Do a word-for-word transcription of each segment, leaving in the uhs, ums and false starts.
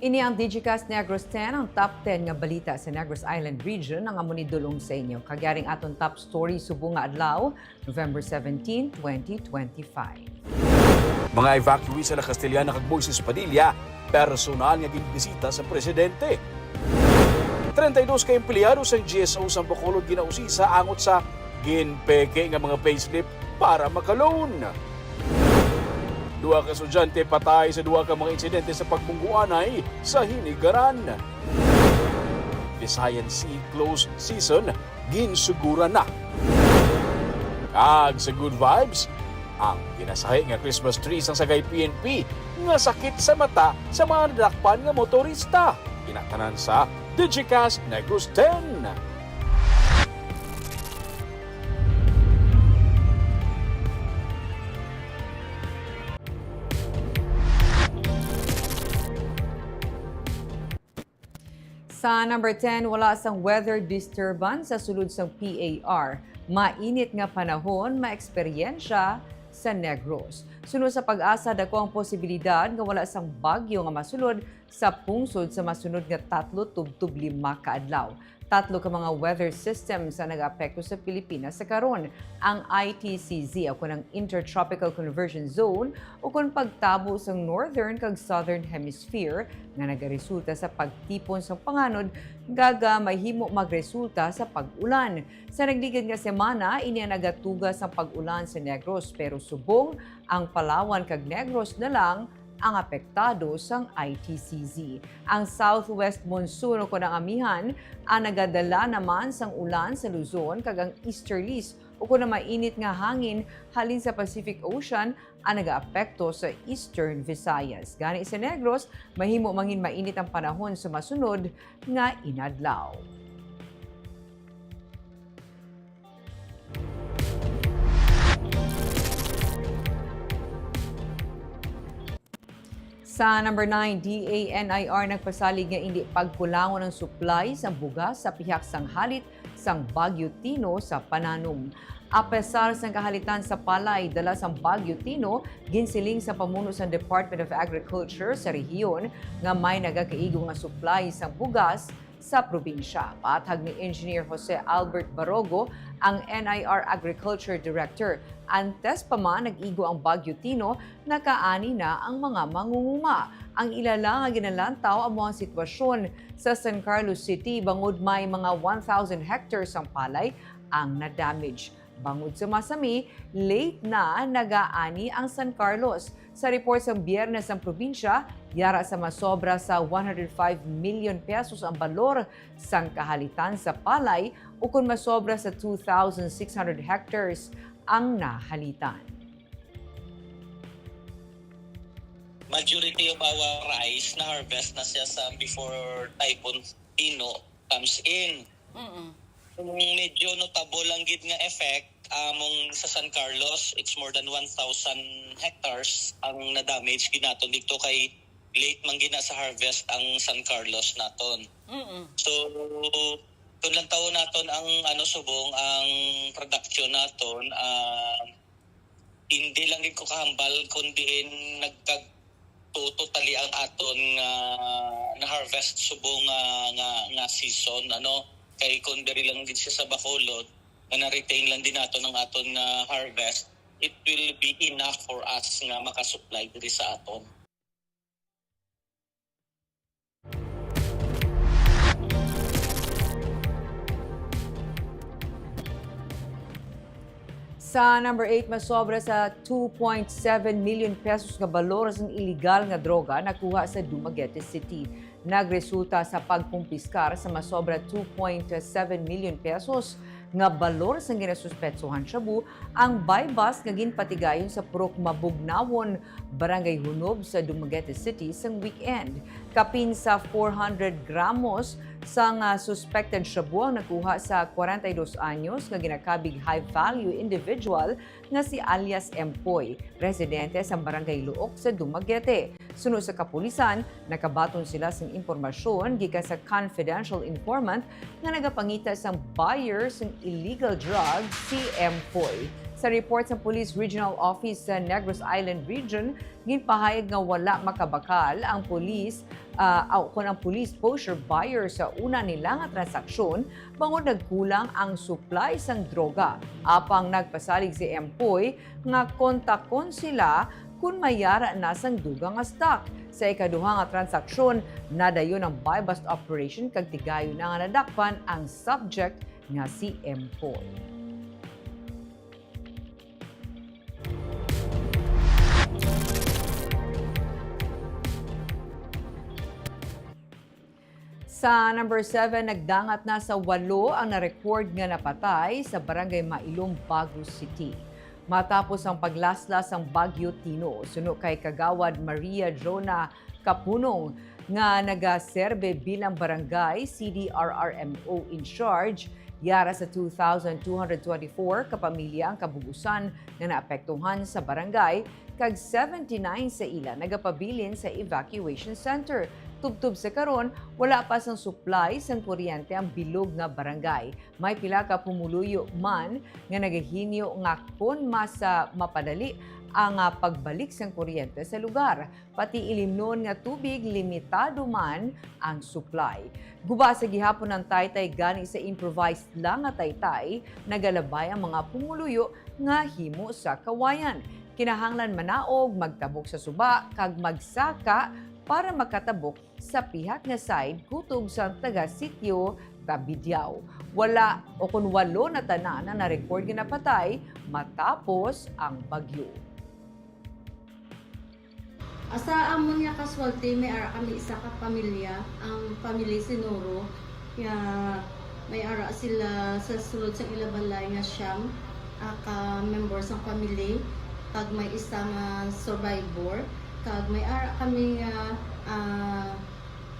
Ini ang Digicast Negros ten, ang top ten nga balita sa Negros Island Region, ang amo ni dul-ong sa inyo. Kag yari ang aton top story subong nga adlaw, November seventeen, twenty twenty-five. Mga evacuees sa La Castellana kag Moises Padilla, personal nga ginbisita sa presidente. Treinta y dos ka empleyado sang G S O sang Bacolod ginausisa angot sa ginpeke nga mga payslip para maka-loan. Duha ka estudyante patay sa duha ka mga insidente sa pagbungguanay sa Hinigaran. Visayan Sea close season ginsuguran na. Kag sa good vibes, ang ginasahi nga Christmas tree sang Sagay P N P nga sakit sa mata sa mga nadakpan nga motorista. Ina tanan sa Digicast Negros ten. Sa number ten, wala sang weather disturbance sa sulod sang P A R. Mainit nga panahon maeksperyensya sa Negros. Suno sa PAGASA, dako ang posibilidad nga wala sang bagyo nga masulod sa pungsod sa masunod nga tatlo tubtob lima ka adlaw. Tatlo ka mga weather systems ang nagaapekto sa Pilipinas sa karon: ang I T C Z, o kon ang Intertropical Conversion Zone, o kon pagtabo sang Northern kag Southern Hemisphere, nga nagaresulta sa pagtipon sang panganod, kag, ah, mahimo magresulta sa pag-ulan. Sa nagligad nga semana, ini ang nagatuga sang pag-ulan sa Negros, pero subong ang Palawan kag Negros na lang ang apektado sang I T C Z. Ang southwest monsoon, o kon ang amihan, ang nagadala naman sang ulan sa Luzon, kag ang easterlies, o kon ang mainit nga hangin halin sa Pacific Ocean, ang nagaapekto sa Eastern Visayas. Gani sa Negros, mahimo mangin mainit ang panahon sa masunod nga inadlaw. Sa number nine, D A N I R nagpasalig nga indi pagkulangon ang supply sang bugas sa pihak sang halit sang Bagyo Tino sa pananom. Apesar sang kahalitan sa palay dala sang Bagyo Tino, ginsiling sa pamuno sang Department of Agriculture sa rehiyon nga may nagakaigo nga supply sang bugas sa probinsya. Paathag ni Engineer Jose Albert Barogo, ang N I R Agriculture Director, antes pa man nag-igo ang Bagyo Tino, nakaani na ang mga mangunguma. Ang ila lang nga ginalantaw amo ang sitwasyon sa San Carlos City, bangod may mga one thousand hectares ang palay ang na-damage. Bangod sa masami, late na nagaani ang San Carlos. Sa report sang Biyernes, ang probinsya yara sa masobra sa one hundred five million pesos ang balor sang kahalitan sa palay, ukon masobra sa two thousand six hundred hectares ang nahalitan. Majority of our rice na-harvest na siya sa before Typhoon Tino comes in. Mm-mm. Ang medyo notable lang gid nga effect, among sa San Carlos, it's more than one thousand hectares ang na-damage gid naton dito kay late man gid na sa harvest ang San Carlos naton. Mm-mm. So, kung lang taon naton ang, ano, subong ang production naton, ah, hindi lang gid ko kahambal kung diin nagkag-, to-, totally ang aton nga na-harvest subong nga, nga, nga season, ano. Kay kung diri lang gid siya sa Bacolod, nga na-retain lang din naton ang aton nga harvest, it will be enough for us nga makasupply diri sa aton. Sa number eight, masobra sa two point seven million pesos nga balor sang iligal nga droga nakuha sa Dumaguete City. Nagresulta sa pagkumpiskar sa masobra two point seven million pesos nga balor sang ginasuspetsohan shabu ang buy-bust nga ginpatigayon sa Purok Mabugnawon, Barangay Hunob sa Dumaguete City sang weekend. Kapin sa four hundred gramos sang, ah, suspected shabu ang nakuha sa kwarenta y dos anyos nga ginakabig high-value individual nga si alias Empoy, residente sa Barangay Luok sa Dumaguete. Suno sa kapulisan, nakabaton sila sing impormasyon gikan sa confidential informant nga nagapangita sang buyer sang illegal drug, si Empoy. Sa report sa Police Regional Office sa Negros Island Region, ginpahayag nga wala makabakal ang pulis, ah, aw, kon ang police posher buyer sa una nila nga transaksyon bangod nagkulang ang supply sang droga. Apang nagpasalig si Empoy nga kontakon sila kon may yara na sang dugang nga stock. Sa ikaduha nga transaksyon, nadayon ang buy-bust operation kag tigayon na nga nadakpan ang subject nga si Empoy. Sa number seven, nagdangat na sa walo ang na-record nga napatay sa Barangay Mailom, Bago City. Matapos ang paglaslas sang Bagyo Tino, suno kay Kagawad Maria Jonah Kapunong nga nagaserbe bilang Barangay C D R R M O in charge, yara sa two thousand two hundred twenty-four ka pamilya ang kabug-usan nga naapektuhan sa barangay, kag seventy-nine sa ila nagapabilin sa evacuation center. Tubtob sa karon, wala pa sang supply sang kuryente ang bilog nga barangay. May pila ka pumuluyo man nga nagahingyo nga kon mas, ah, mapadali ang, ah, pagbalik sang kuryente sa lugar. Pati ilimnon nga tubig, limitado man ang supply. Guba sa gihapon ang taytay gani sa improvised lang nga taytay, nagalabay ang mga pumuluyo nga himo sa kawayan. Kinahanglan manaog, magtabok sa suba, kag magsaka para makatabok sa pihak nga side kutob sang taga-sitio Tabidiao. Wala o kon walo na tanan ang na-record nga napatay matapos ang bagyo. Sa amon nga casualty, may ara kami isa ka pamilya, ang family Sinuro, nga may ara sila sa sulod sang ila balay nga siyam, ah, ka member sang family, kag may isa nga survivor, kag may ara kami nga, ah,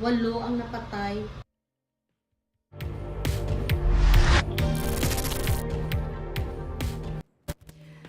walo ang napatay.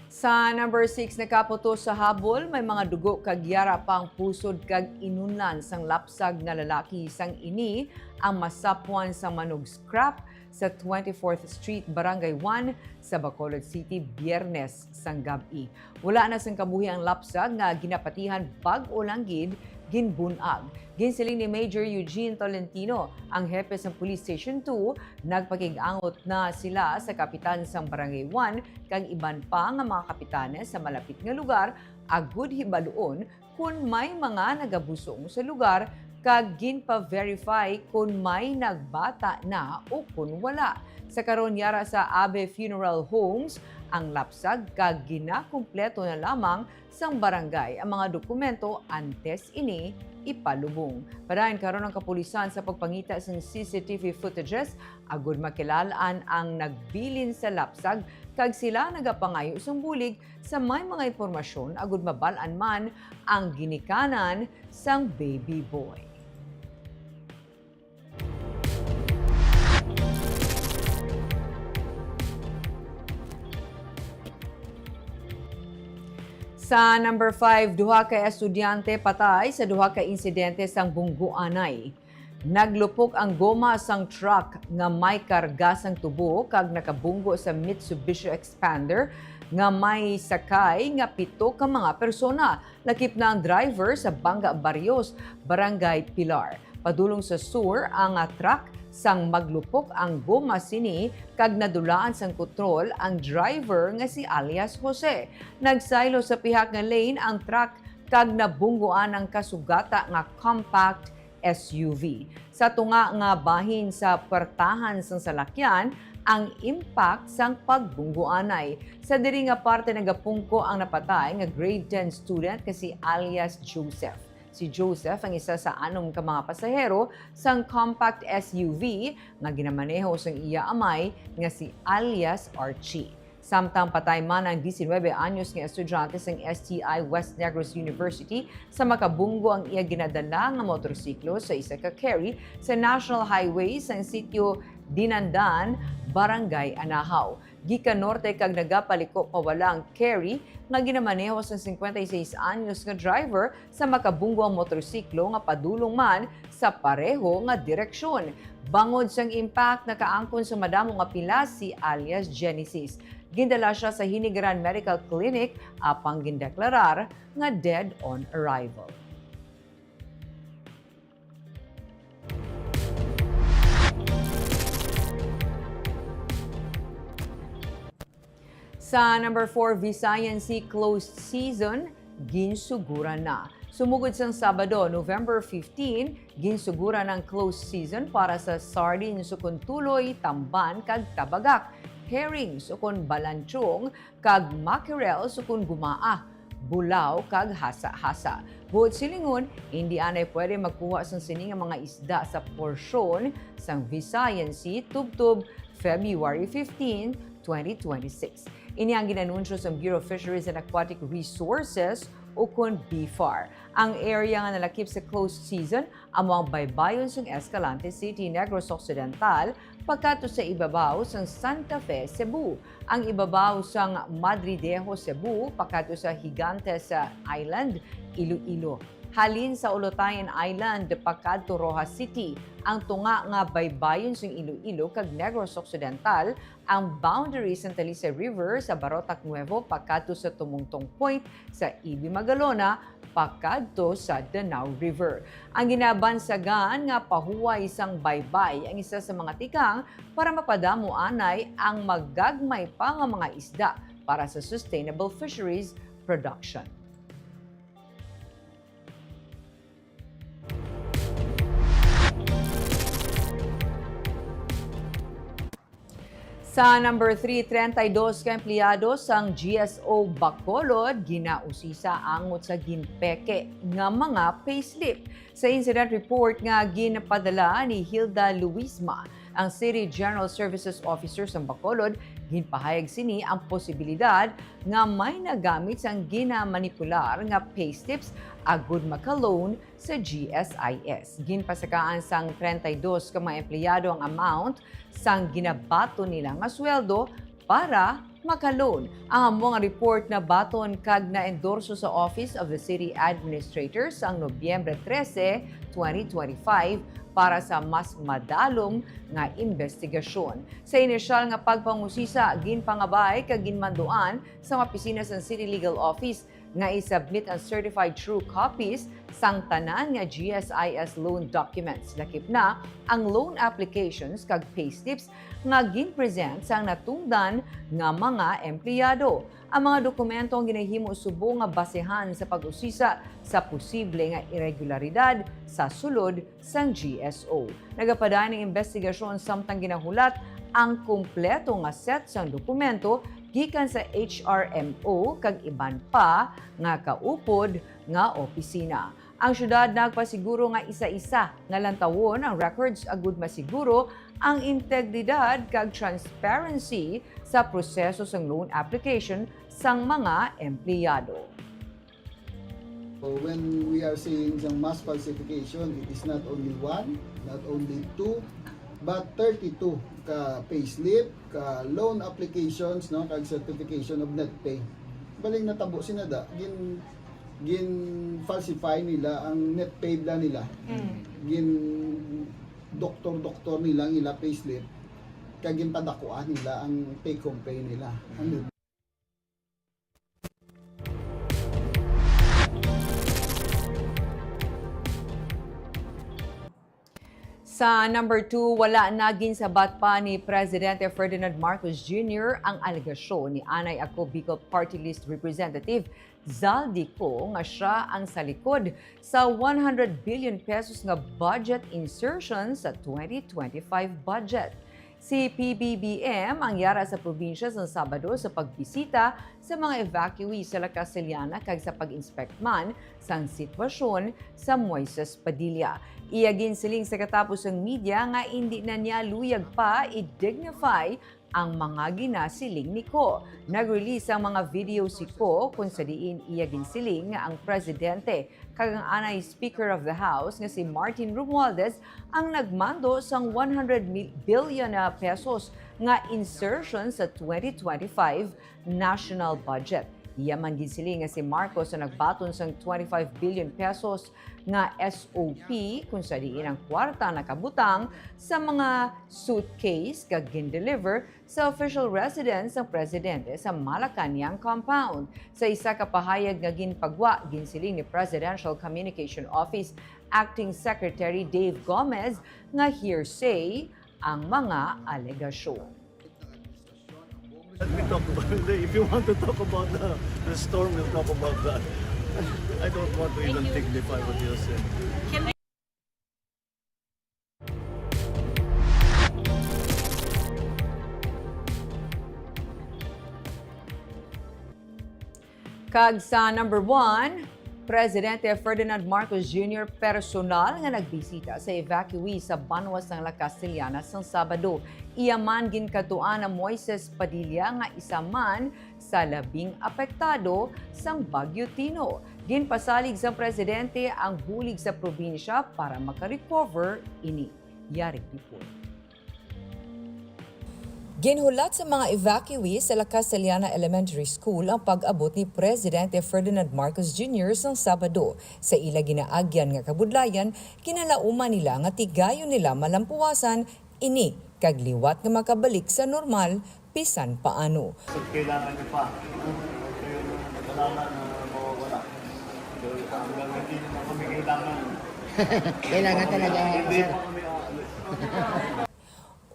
Sa number six, nakaputos sa habol, may mga dugo kag yara pa ang pusod kag inunlan sang lapsag nga lalaki. Sang ini ang masapwan sang manog scrap sa twenty-fourth Street, Barangay one sa Bacolod City, Biyernes sang gab-i. Wala na sang kabuhi ang lapsag nga ginapatihan, bag-o lang gid ginbun-ag. Ginsiling ni Major Eugene Tolentino, ang hepe sang Police Station two, nagpakig-angot na sila sa kapitan sang Barangay one kag iban pa nga mga kapitanes sa malapit nga lugar agud hibaluon kon may mga nagabusong sa lugar kag ginpa-verify kon may nagbata na o kon wala. Sa karon, yara sa Abe Funeral Homes ang lapsag kag ginakumpleto na lamang sang barangay ang mga dokumento antes ini ipalubong. Padayon karon ang kapulisan sa pagpangita sang C C T V footages agud makilal-an ang nagbilin sa lapsag, kag sila nagapangayo sang bulig sa may mga impormasyon agud mabal-an man ang ginikanan sang baby boy. Sa number five, duha ka estudyante patay sa duha ka insidente sang bunggoanay. Naglupok ang goma sang truck nga may karga sang tubo kag nakabunggo sa Mitsubishi Xpander nga may sakay nga pito ka mga persona. Lakip na ang driver sa Banga Barrios, Barangay Pilar. Padulong sa sur ang, ah, truck sang maglupok ang goma sini kag nadulaan sang kontrol ang driver nga si alias Jose. Nagsaylo sa pihak nga lane ang truck kag nabunggoan ang kasugata nga compact S U V. Sa tunga nga bahin sa puwertahan sang salakyan ang impact sang pagbunggoanay. Sa diri nga parte nagapungko ang napatay nga grade ten student nga si alias Joseph. Si Joseph ang isa sa anom ka mga pasahero sang compact S U V nga ginamaneho sang iya amay nga si alias Archie. Samtang patay man ang diecinuebe anyos nga estudyante sang S T I West Negros University sa makabunggo ang iya ginadala nga motorsiklo sa isa ka carry sa National Highway sang sitio Dinandan, Barangay Anahaw. Gikan norte kag nagapaliko pawala ang carry nga ginamaneho sang cincuenta y seis anyos nga driver sa makabunggo ang motorsiklo nga padulong man sa pareho nga direksyon. Bangod sang impact, nakaangkon sa madamo nga pilas si alias Genesis. Gindala sia sa Hinigaran Medical Clinic apang gindeklarar nga dead on arrival. Sa number four, Visayan Sea closed season, ginsuguran na. Sumugod sang Sabado, November fifteen, ginsuguran ang closed season para sa sardines ukon tuloy, tamban kag tabagak, herrings ukon balanchong, kag mackerel ukon gumaa, bulaw kag hasa-hasa. Buot silingon, indi anay pwede magkuha sang sini nga mga isda sa porsyon sang Visayan Sea tubtob February fifteen, twenty twenty-six. Ini ang ginanunsyo sang Bureau of Fisheries and Aquatic Resources, ukon BFAR. Ang area nga nalakip sa closed season amo ang baybayon sang Escalante City, Negros Occidental, pakadto sa ibabaw sang Santa Fe, Cebu, ang ibabaw sang Madridejo, Cebu, pakadto sa Gigantes Island, Iloilo. Halin sa Olotayan Island pakadto Roxas City, ang tunga nga baybayon sang Iloilo kag Negros Occidental, ang boundary sang Talisay River sa Barotac Nuevo pakadto sa Tumungtong Point sa Ibi Magalona pakadto sa Danao River. Ang ginabansagan nga pahuway sang baybay ang isa sa mga tikang para mapadamo anay ang magagmay pa nga mga isda para sa sustainable fisheries production. Sa number three, treinta y dos ka empleyado sang G S O Bacolod ginausisa angot sa ginpeke nga mga payslip. Sa incident report nga ginpadala ni Hilda Luisma, ang City General Services Officer sang Bacolod, ginpahayag sini ang posibilidad nga may nagamit sang ginamanipular nga payslips agud maka-loan sa G S I S. Ginpasakaan sang treinta y dos ka mga empleyado ang amount sang ginabaton nila nga sweldo para maka-loan. Ang amo nga report nabaton kag na-endorso sa Office of the City Administrator sang Nobyembre trese, twenty twenty-five, para sa mas madalom nga imbestigasyon. Sa inisyal nga pagpangusisa, ginpangabay kag ginmanduan sa mga opisina sang City Legal Office nga i-submit ang certified true copies sang tanan nga G S I S loan documents, lakip na ang loan applications kag payslips nga gin-present sang natungdan nga mga empleyado. Ang mga dokumento ang ginahimo subong nga basehan sa pag-usisa sa posible nga iregularidad sa sulod sang G S O. Nagapadayon ang imbestigasyon samtang ginahulat ang kompleto nga set sang dokumento gikan sa H R M O kag iban pa nga kaupod nga opisina. Ang siyudad nagpasiguro nga isa-isa nga lantawon ang records agud masiguro ang integridad kag transparency sa proseso sang loan application sang mga empleyado. So when we are saying sang mass falsification, it is not only one, not only two, but thirty-two ka payslip, ka loan applications, no, kag certification of net pay. Baling natabo sina da, gin gin falsify nila ang net pay bala nila. Mm. Gin doktor-doktor nila ang ila payslip, kag ginpadakuan nila ang take home pay nila. Mm. Sa number two, wala na ginsabat pa ni Presidente Ferdinand Marcos Junior ang alegasyon ni Anay Ako Bicol Party List Representative Zaldy Co nga siya ang sa likod sa one hundred billion pesos nga budget insertion sa twenty twenty-five budget. Si P B B M ang yara sa probinsya sa Sabado sa pagbisita sa mga evacuee sa La Castellana kag sa pag-inspect man sang sitwasyon sa Moises Padilla. Iya ginsiling sa katapos sang media nga indi na niya luyag pa i-dignify ang mga ginasiling ni Co. Nag-release ang mga video si Co kung sa diin iya ginsiling nga ang presidente kag ang anay Speaker of the House nga si Martin Romualdez ang nagmando sang one hundred mil-, billion na pesos nga insertion sa twenty twenty-five national budget. Iya man ginsiling nga si Marcos ang nagbaton sang twenty-five billion pesos nga S O P, kung sa diin ang kwarta nakabutang sa mga suitcase kag gin-deliver sa official residence sang presidente sa Malacañang compound. Sa isa ka pahayag nga ginpagwa, ginsiling ni Presidential Communication Office Acting Secretary Dave Gomez nga hearsay ang mga alegasyon. Let me talk about it. If you want to talk about the, the storm, we'll talk about that. I don't want to even dignify what you said. Kag sa number one, Presidente Ferdinand Marcos Junior personal nga nagbisita sa evacuee sa banwa sang La Castellana sang Sabado. Iya man ginkadtuan ang Moises Padilla nga isa man sa labing apektado sang Bagyo Tino. Ginpasalig sang presidente ang bulig sa probinsya para makarecover ini. Yari report. Ginhulat sa mga evacuees sa La Castellana Elementary School ang pag-abot ni Presidente Ferdinand Marcos Junior sang Sabado. Sa ila ginaagyan nga kabudlayan, kinalauman nila nga tigayon nila malampuwasan ini kag liwat nga makabalik sa normal bisan paano. So, kailangan niyo pa. Huwag kayo magkalala na mawawala. So, hanggang hindi niyo na kami kailangan. Kailangan talaga, Hindi sir. pa kami aalis.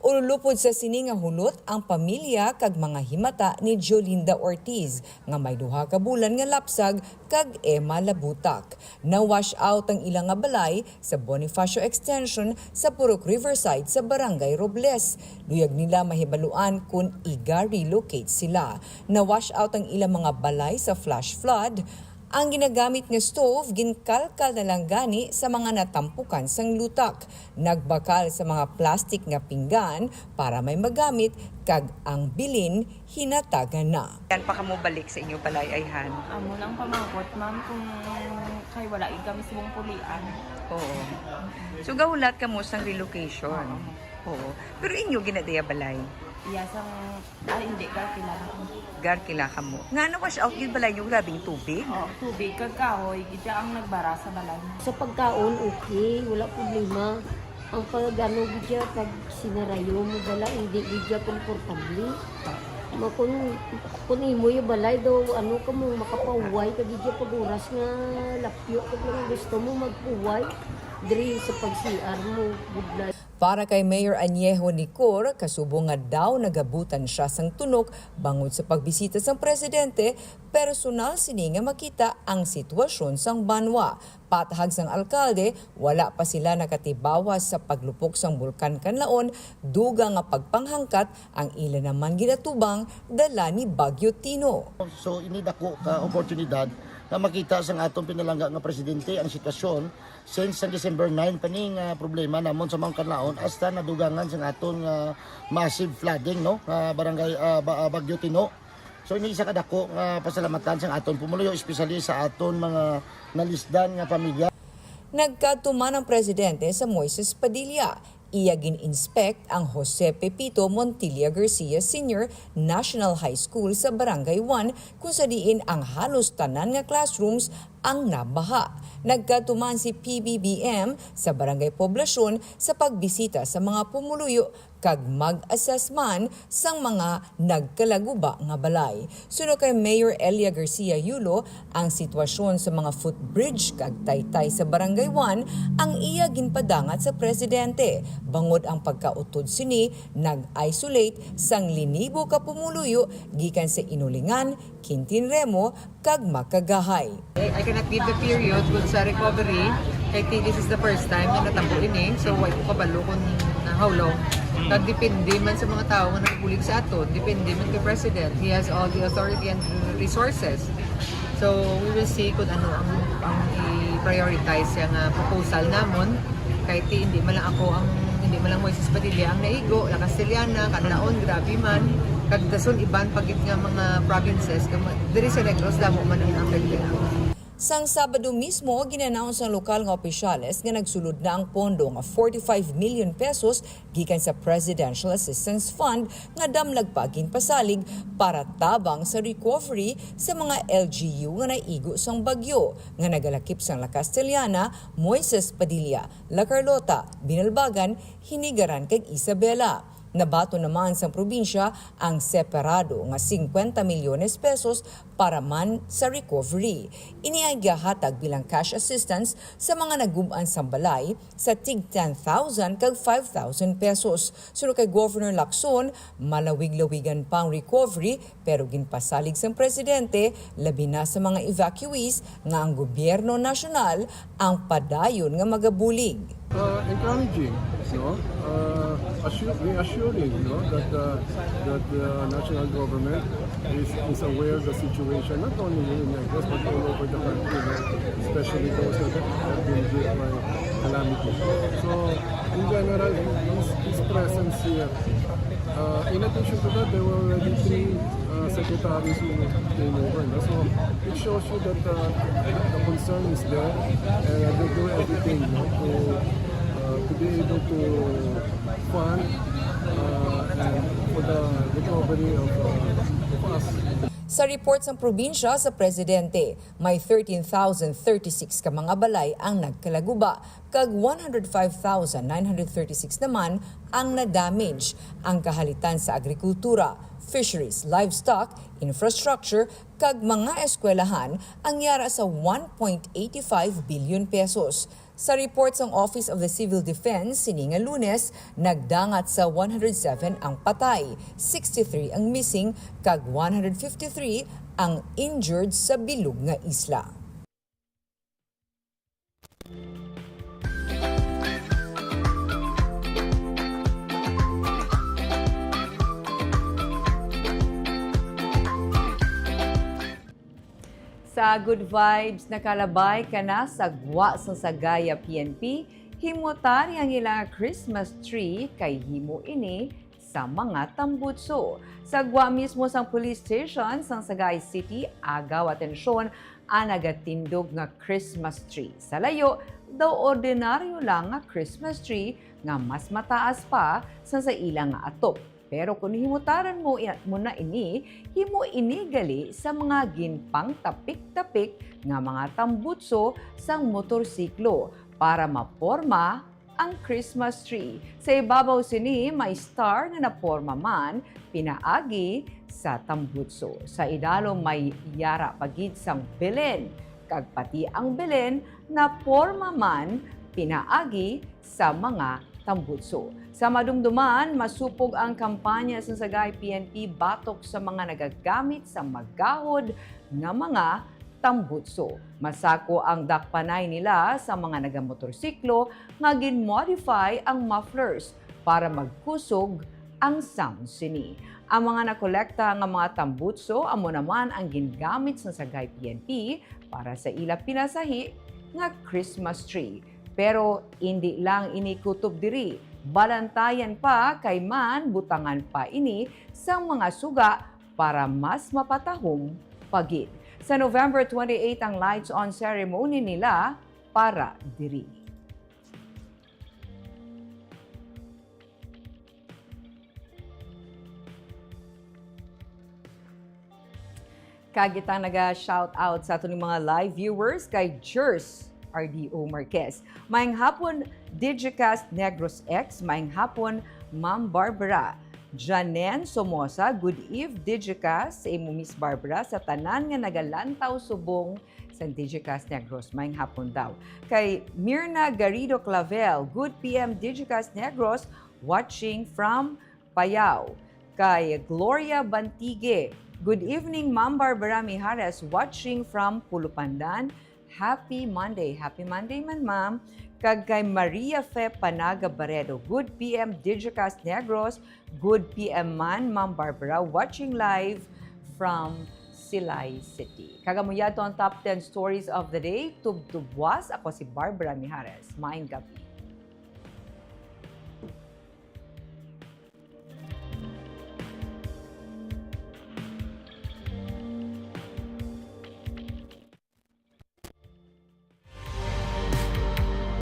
Ululupod sa sini nga hulot ang pamilya kag mga himata ni Jolinda Ortiz nga may duha ka bulan nga lapsag kag Emma Labutak. Na-wash out ang ila nga balay sa Bonifacio Extension sa Purok Riverside sa Barangay Robles. Luyag nila mahibaluan kon iga-relocate sila. Na-wash out ang ila mga balay sa flash flood. Ang ginagamit nga stove ginkalkal na lang gani sa mga natampukan sang lutak. Nagbakal sa mga plastic nga pinggan para may magamit kag ang bilin hinatagan na. Yan pa kamo balik sa inyo balay, ayhan? Amo lang pamangkot, ma'am, kung kay wala gid kami subong pulian. Oo. So gahulat kamo sang relocation. Oo. Pero inyo ginadiya balay? Iya sang, ah, hindi ka kailangan. Gar kila kamo. Nga na wash out gid balay nyo, grabing tubig. Oh, tubig kag kahoy, gid ang nagbara sa balay. Sa pagkaon, okay, wala problema. Ang pag ano gid siya, pag sinarayo mo bala, hindi gid siya komportable. Ma kun kun imo yung balay daw, ano ka mo, makapahuway ka gid siya pag oras nga lapyo ka lang gusto mo magpuway. Diri sa pag-C R mo, budlay. Para kay Mayor Añejo Nicor, kasubong nga daw nagabutan siya sang tunok bangod sa pagbisita sang presidente, personal sini nga makita ang sitwasyon sang banwa. Patahag sang alkalde, wala pa sila nakatibawas sa paglupok sang Bulkan Kanlaon, dugang nga pagpanghangkat ang ila naman ginatubang dala ni Bagyo Tino. So ini dako ka oportunidad nga makita sang aton pinalangga nga presidente ang sitwasyon since sa December nine pa ni nga problema namon sa Mount Kanlaon hasta nadugangan sang aton nga massive flooding, no, nga barangay, ah, ba- ah, Bagyo Tino. So ini isa ka dako nga pasalamatan sang aton pumuluyo, especially sa aton mga nalisdan nga pamilya. Nagkadto man ang presidente sa Moises Padilla. Iya gin-inspect ang Jose Pepito Montilla Garcia Senior National High School sa Barangay One, kung sa diin ang halos tanan nga classrooms ang nabaha. Nagkadto man si P B B M sa Barangay Poblacion sa pagbisita sa mga pumuluyo kag mag-assess man sang mga nagkalaguba nga balay. Suno kay Mayor Elia Garcia Yulo, ang sitwasyon sa mga footbridge kag taytay sa Barangay One ang iya ginpadangat sa presidente, bangod ang pagkautod sini nag-isolate sang linibo ka pumuluyo gikan sa Inulingan, Quintin Remo, kag Makagahay. I, I cannot give the period kung sa recovery, kay ti-, this is the first time na natabo ini, so wa ko kabalo kung na how long. Kag depende man sa mga tawo nga nagbulig sa aton, depende man kay President. He has all the authority and resources. So, we will see kung ano ang, ang i-prioritize siya nga proposal namon. Kay ti, hindi man lang ako ang, hindi man lang Moises Padilla ang naigo, La Castellana, Canlaon, grabe man. Kag dason iban pa gid nga mga provinces, kag ma-, diri sa Negros, damo man ang affected. Sang Sabado mismo, gin-announce sang lokal nga opisyales nga nagsulod na ang pondo nga forty-five million pesos gikan sa Presidential Assistance Fund nga damlag pa ginpasalig para tabang sa recovery sa mga L G U nga naigo sang bagyo nga nagalakip sang La Castellana, Moises Padilla, La Carlota, Binalbagan, Hinigaran kag Isabela. Nabaton naman sang probinsya ang separado nga singkwenta milyones pesos para man sa recovery. Ini ang gihatag bilang cash assistance sa mga nagub-an sang balay sa tig ten thousand kag five thousand pesos. Suno kay Governor Lacson, malawig-lawigan pa ang recovery, pero ginpasalig sang presidente, labi na sa mga evacuees, nga ang gobyerno nasyonal ang padayon nga magabulig. Uh, encouraging, no? Uh, assure, reassuring, no? That uh, that the national government is, is aware of the situation, not only in Negros but all over the country, no? Especially those that have been hit by calamity. So, in general, his, his presence here. Uh, in addition to that, there were already three uh, secretaries who came over, no? So it shows you that uh, the concern is there, and they do everything, no, to uh, to be able to fund uh, and for the recovery of, uh, of us. Sa report sang probinsya sa presidente, may thirteen thousand thirty-six ka mga balay ang nagkalaguba, kag one hundred five thousand nine hundred thirty-six naman ang na-damage. Ang kahalitan sa agrikultura, fisheries, livestock, infrastructure, kag mga eskwelahan ang yara sa one point eight five billion pesos. Sa report sang Office of the Civil Defense, sini nga Lunes, nagdangat sa one hundred seven ang patay, sixty-three ang missing, kag one hundred fifty-three ang injured sa bilog nga isla. Sa good vibes, nakalabay ka na sa gwa sang Sagaya P N P? Himutari ang ila nga Christmas tree kay himo ini sa mga tambutso. Sa gwa mismo sang police station sang Sagay City, agaw atensyon ang nagatindog nga Christmas tree. Sa layo, daw ordinaryo lang nga Christmas tree nga mas mataas pa sa, sa ila nga atop. Pero kung himutaran mo, i-, mo na ini, himo ini gali sa mga ginpangtapik-tapik nga mga tambutso sang motorsiklo para maporma ang Christmas tree. Sa ibabaw sini, may star nga naporma man pinaagi sa tambutso. Sa idalom may yara pa gid sang Belen, kag pati ang Belen naporma man pinaagi sa mga tambutso. Sa madumduman, masupog ang kampanya sang Sagay P N P batok sa mga nagagamit sa magahod nga mga tambutso. Masako ang dakpanay nila sa mga nagamotorsiklo nga gin-modify ang mufflers para magkusog ang sound sini. Ang mga nakolekta nga mga tambutso amo naman ang gingamit sang Sagay P N P para sa ila pinasahi nga Christmas tree. Pero indi lang ini kutob diri, balantayan pa kay man butangan pa ini sang mga suga para mas mapatahom pa gid. Sa November twenty-eight ang lights on ceremony nila para diri. Kag kita naga-shout out sa aton mga live viewers kay Jers R D O Marquez. Maayong hapon, Digicast Negros X. Maayong hapon, Ma'am Barbara. Janen Somoza, good eve, Digicast, sa imo, Miss Barbara, sa tanan nga nagalantaw subong sa Digicast Negros. Maayong hapon daw. Kay Mirna Garrido Clavel, good P M Digicast Negros, watching from Payao. Kay Gloria Bantigue, good evening, Ma'am Barbara Mijares, watching from Pulupandan. Happy Monday. Happy Monday man, ma'am. Kag kay Maria Fe Panaga Baredo, good P M Digicast Negros, good P M man, Ma'am Barbara, watching live from Silay City. Kag amo yadto ang top ten stories of the day. Tubtubwas, ako si Barbara Mijares. Maayong gabi.